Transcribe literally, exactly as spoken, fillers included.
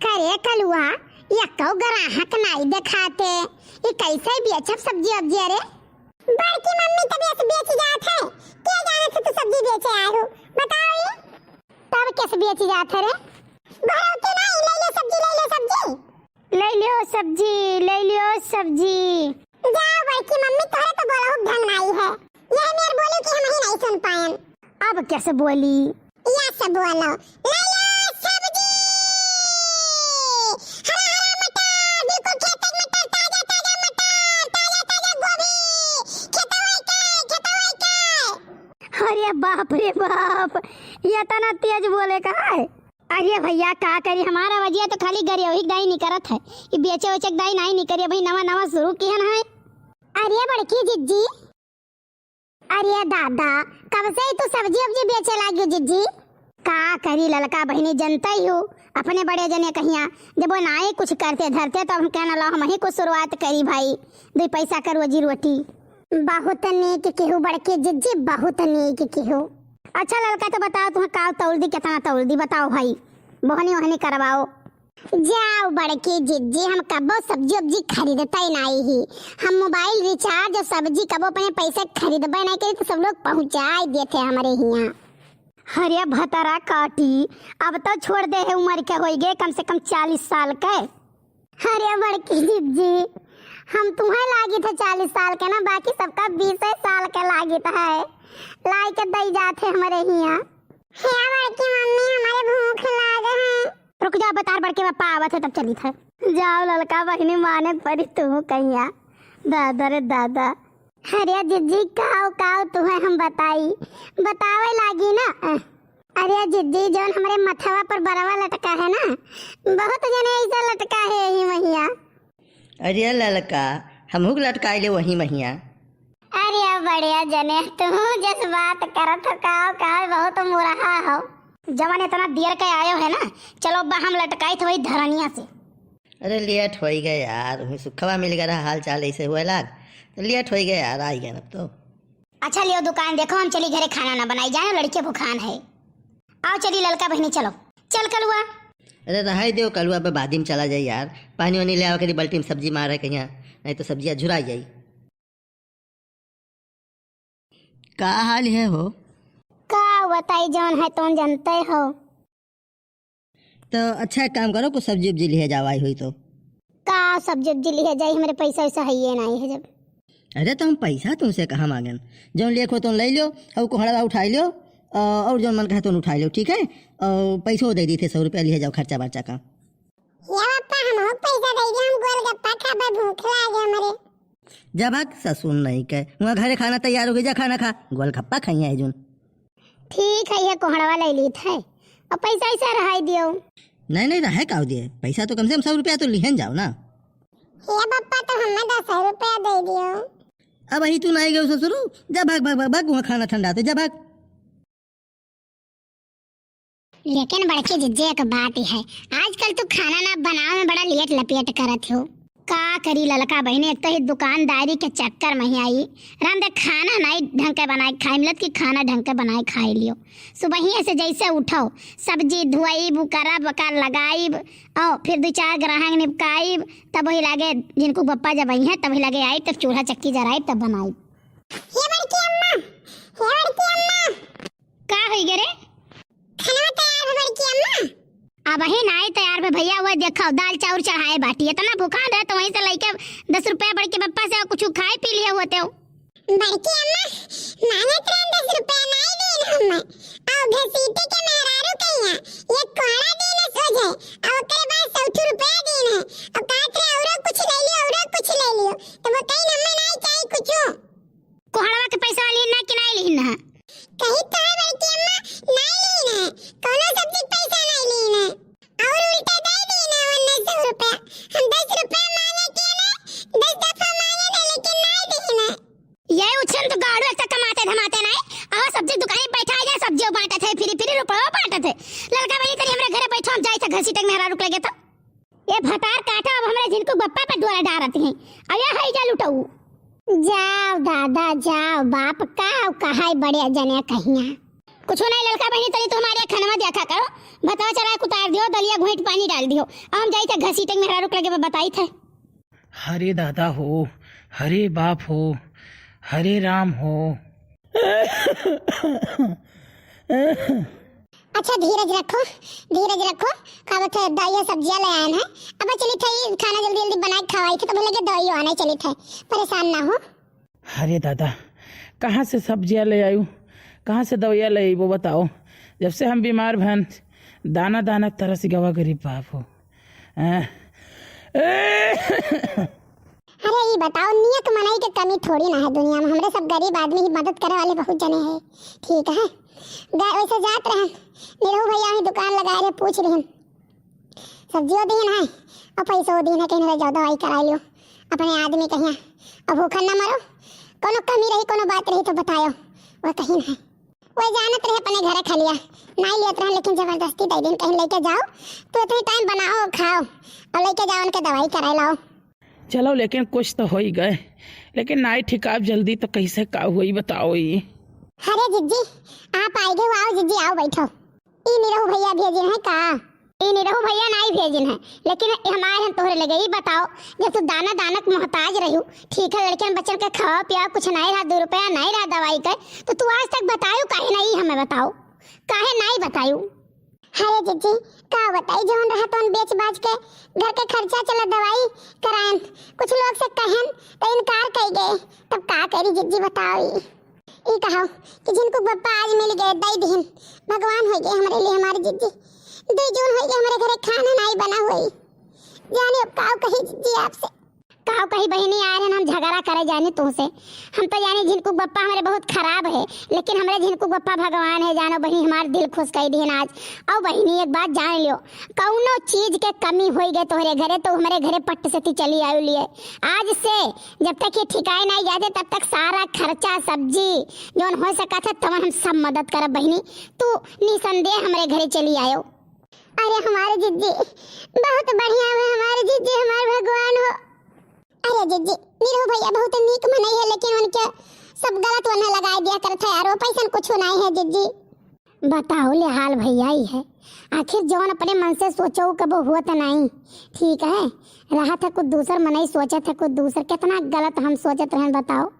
करे कलुआ, यक्को ग्राहक नाई देखाते, ई कैसे बेचब सब्जी वब्जी? अरे बड़की मम्मी, तब यस बेच जात है, के जाने से तू सब्जी बेचे आए हो, बताओ ये। तब कैसे बेच जात है रे? घरों के नाई, ले ले सब्जी, ले ले सब्जी। ले लियो सब्जी, ले लियो सब्जी। जाओ बड़की मम्मी, तोहरे तो बोलहु ढंग नाई है। यह मेर बोली कि हम ही नहीं सुन पायन। अब कैसे बोली? या से बोलो, ले लो सब्जी। हरा हरा मटर, बिल्कुल खेत के मटर, ताजा ताजा मटर, ताजा ताजा गोभी, खेतवे के, खेतवे के। अरे बाप रे बाप, ये इतना तेज बोले का है? अरे भैया, का करी, हमार अवजिया तो खाली गरियौही के दाई निकरत है। ई बेचे वेचे के दाई नाई निकरी, अबही नवा नवा शुरू किहन है। अरे बड़की जिज्जी, अरे दादा, कब से ही तू सब्जी उब्जी बेचे लागी जिज्जी? का करी ललका बहिनी, जनते ही हो, अपने बड़े जने कहिया, जब वो नाई कुछ करते धरते, तब हम कहना, "लाओ, हम ही कुछ शुरुआत करी भाई, दुई पैसा क रोजी रोटी।" बहुत नीक किहू बड़की जिज्जी, बहुत नीक किहू। अच्छा ललका, तो बताओ, तुहाँ का तौल दी, कितना तौल दी, बताओ भाई, बोहनी ओहनी करवाओ। जाओ बड़की जिज्जी, हम कबो सब्जी उब्जी खरीदते नाई ही। हम मोबाइल रिचार्ज और सब्जी कबो अपने पैसे खरीदबे नाई करी, तो सब लोग पहुँचाई देते हमरे हियाँ। अरे भतरा काटी, अब तो छोड़ दे है, उम्र के होई गए कम से कम चालीस साल के। अरे बड़की जिज्जी, हम तुम्हें लागित है चालीस साल के ना, बाकी सबका बीसे साल के लागित है, लाई के दई जात है हमरे हियाँ। हे बड़की मम्मी, हमारे भूख लाग है। रुक जाओ, बतार बड़के पप्पा आवत है, तब चलित है। जाओ ललका बहिनी, माने परी तू कहिया। दादा रे दादा। अरे जिज्जी, काव काव तुहे हम बताई, बतावे लागी ना। अरे जिज्जी, जौन हमरे मथवा पर बरवा लटका है ना, बहुत जने ऐसा लटका है यही महिया। अरे ललका, हमहू के लटकाई ले वही महिया। अरे बढ़िया जने, तू जस बात करत हो, काव काव बहुत मुरहा हो। जवन इतना देर के आयो है ना, चलो बा हम लटकाई थे वही धरनिया से। अरे लेट होई गए यार, वही सुखवा मिल गया रहा, हाल चाल ऐसे हुए लाग, तो लेट होई गए यार, आई गए अब तो। अच्छा लियो दुकान देखो, हम चली घरे खाना ना बनाई, जानो लड़के भुखान है। आओ चली ललका बहिनी, चलो। चल कलुआ। अरे रहाई देव कलुआ, बे बादी में चला जाई यार, पानी वानी ले आवा करी, बल्टी में सब्जी मार है कहिया, नहीं तो सब्जिया झुरा जाई। का हाल है हो? का बताई, जौन है तौन जनते हो। तो अच्छा एक काम करो, कुछ सब्जी उब्जी लिहे जाओ, आई हुई तो। का सब्जी उब्जी लिहे जाई, हमरे पैसा वैसा है ये नहीं है जब। अरे तो हम पैसा तुमसे कहाँ मांगन, जौन लेख हो तो ले लो, और कोहड़वा उठा लो, अ, और जौन मन कहे तो उठा लो, ठीक है? और पैसो दे दी थे, सौ रुपया लिहे जाओ खर्चा बर्चा का। या पापा, हमहू के पैसा दे दे, हम गोलगप्पा खाबे, भूख लागे हमरे। जा भाग, ससुर नहीं के। वहाँ घरे खाना तैयार हो गई, जा खाना खा, गोलगप्पा खाइए है जून। ठीक है, ये कोहड़वा ले लीत है, और पैसा ऐसा रहाई दियो। नहीं, नहीं, रहे काव दिए, पैसा तो कम से कम सौ रुपया तो लिहन जाओ ना। हे पप्पा, तो हमें दस रुपया दे दियो। अब अही तू नहीं गयो ससुर, जा भाग, भाग, भाग, भाग, वहाँ खाना ठंडा तो जा भाग। लेकिन बड़की जिज्जी एक बात ही है, आजकल तू खाना ना बनावे में बड़ा लेट लपेट करत हो। का करी ललका बहिनी, एक तो ही दुकानदारी के चक्कर में ही आई, राम दे खाना नाई ढंग के बनाए खाए मिलत कि खाना ढंग के बनाए खाए लियो। सुबहिए से जैसे उठो, सब्जी धुआइब, करब, का लगाइब, और फिर दो चार ग्राहक निपकाइब, तब वही लागे जिनको बप्पा जब आई हैं, तब वही लागे आई, तब चूल्हा चक्की जराइब, तब बनाइब। हे बड़की अम्मा, हे बड़की अम्मा। का होई गे रे? खाना तैयार है बड़की अम्मा। अबही नाई तैयार भे भैया, वो देखो दाल चाउर चढ़ाए बाटी। इतना भूखान रहे तो वहीं से लइके दस रुपया बड़के पप्पा से कुछ खाए पी लिए होते हो। बड़की अम्मा, मांगत रहन दस रुपया, नाई दीन हम। और घसीटे के मेहरारू कहिया, ये कोड़ा दीन सोझे, और ओकरे बाद सौठू रुपया दीन है। और कहत रहे, "औरो कुछ ले लियो, औरो कुछ ले लियो।" तो वो कहीं हमें नाई चाही कुछ। कोहड़वा के पैसा वाली ना कि नाई लीन है? कही तो है बड़की अम्मा, नाई लीन है, कौनो सब्जी के पैसा नाई लीन है, और उल्टे दे दीन है उन्नीस सौ रुपया। हम दस रुपया मांगे के ने, दस दफा मांगे ने, लेकिन नाई दीन है। ये उछन तो गाड़ू एक तो कमाते धमाते नाई, और सब्जी दुकान पे बैठा है, सब्जियों बांटत है, फिरी फिरी रुपया बांटत है। ललका बहिनी तनी हमरे घरे बैठो, हम जाई थे घसीटे के मेहरारू के लगे तो। ये भतार काटा अब हमरे झिनकू बप्पा पे डोरा डारत हैं। अब ये है जा लुटऊ। जाओ दादा जाओ, बाप का कहाई बड़े जने कहिया। कुछो नहीं ललका बहिनी, तनी तू हमारे खनवा देखा करो, भतवा चढ़ा के उतार दियो, दलिया घोइट पानी डाल दियो, अब हम जाई थे घसीटे में रुक लगे बताई थे। हरे दादा हो, हरे बाप हो, हरे राम हो। अच्छा धीरज रखो, धीरज रखो, का बता दवाइया सब्जिया ले आयन है, अब चली थे खाना जल्दी जल्दी बना के खवाई थे, तो लगे दवाइयों आने चली थे, परेशान ना हो। अरे दादा, कहाँ से सब्जिया ले आयु, कहाँ से दवाइया ले आयु, वो बताओ। जब से हम बीमार भन, दाना दाना तरस गवा गरीब बाप हो। हैं? अरे ई बताओ, नियत मनई के कमी थोड़ी ना है दुनिया में, हमरे सब गरीब आदमी ही मदद करे वाले बहुत जने हैं, ठीक है। ग-, वैसे जात रहन, निरहू भैया ही दुकान लगाए रहे, पूछ रहन, सब्जियों दीन है और पैसों दीन है, कहीं रह जाओ दवाई कराई लियो अपने आदमी कहिया, अब भूखन ना मरो, कोनो कमी रही कोनो बात रही तो बतायो, वो कहीं है। वो जानत रहे अपने घरे खलिया, नाई लियत रहे लेकिन जबरदस्ती दे दिन कहीं लेके जाओ, तो इतने टाइम बनाओ खाओ और लेके जाओ उनके दवाई कराई लाओ। चलो लेकिन कुछ तो हो ही गए, लेकिन नाई ठिकाब जल्दी तो कैसे का हुई बताओ ये। अरे जिज्जी, आप आइ गए, आओ जिज्जी, आओ बैठो। ई निरहू भैया भेजिन है का? ई निरहू भैया नाई भेजिन है, लेकिन हमारे हम तोहरे लगे। ई बताओ, जब तू दाना दानक मोहताज रहू, ठीक है, लड़कियन बच्चन के खावा पिया कुछ नाई रहा, दो रुपया नाई रहा दवाई के, तो तू आज तक बतायू काहे नाई, हमें बताओ, काहे नाई बतायू? अरे जिज्जी, का बताई, जौन रहा तौन बेच बाच के घर के खर्चा चला, दवाई करायन। कुछ लोग से कहन तो इनकार कई गए, तब का करी जिज्जी बताओ? ई कहो कि झिनकू बप्पा आज मिल गए, दई दिहिन, भगवान हो गए हमरे लिए हमारे जिज्जी। दो जून हो गए हमरे घरे खाना नाई बना हुई। जाने अब काव कही जिज्जी आपसे। काव कही बहिनी, आए रहन हम झगड़ा करे जाने तुमसे। हम तो जाने झिनकू बप्पा हमरे बहुत खराब है, लेकिन हमरे झिनकू बप्पा भगवान है, जानो बहिनी, हमार दिल खुश कर दिहन आज। और बहिनी एक बात जान लियो, कौनो चीज के कमी होई गए तोहरे घरे तो हमरे घरे पट से तू चली आयु लिए। आज से जब तक ये ठिकाए नाई जाते तब तक सारा खर्चा सब्जी जौन हो सकत है तवन हम सब मदद करब बहिनी। तू निसंदेह हमरे घरे चली आयो। अरे हमारे जिज्जी, बहुत बढ़िया है हमारे जिज्जी, हमारे भगवान हो। अरे जिज्जी, निरहू भैया बहुत नीक मनई है, लेकिन उनके सब गलत वन्ना लगाए दिया करत है यार, वो पैसन कुछ नाई है जिज्जी। बताओ ले हाल भैया ही है, आखिर जौन अपने मन से सोचो कबो हुआ तो नाई, ठीक है, रहा था कुछ दूसर मनई सोचत है कुछ दूसर, कितना गलत हम सोचत रहन बताओ।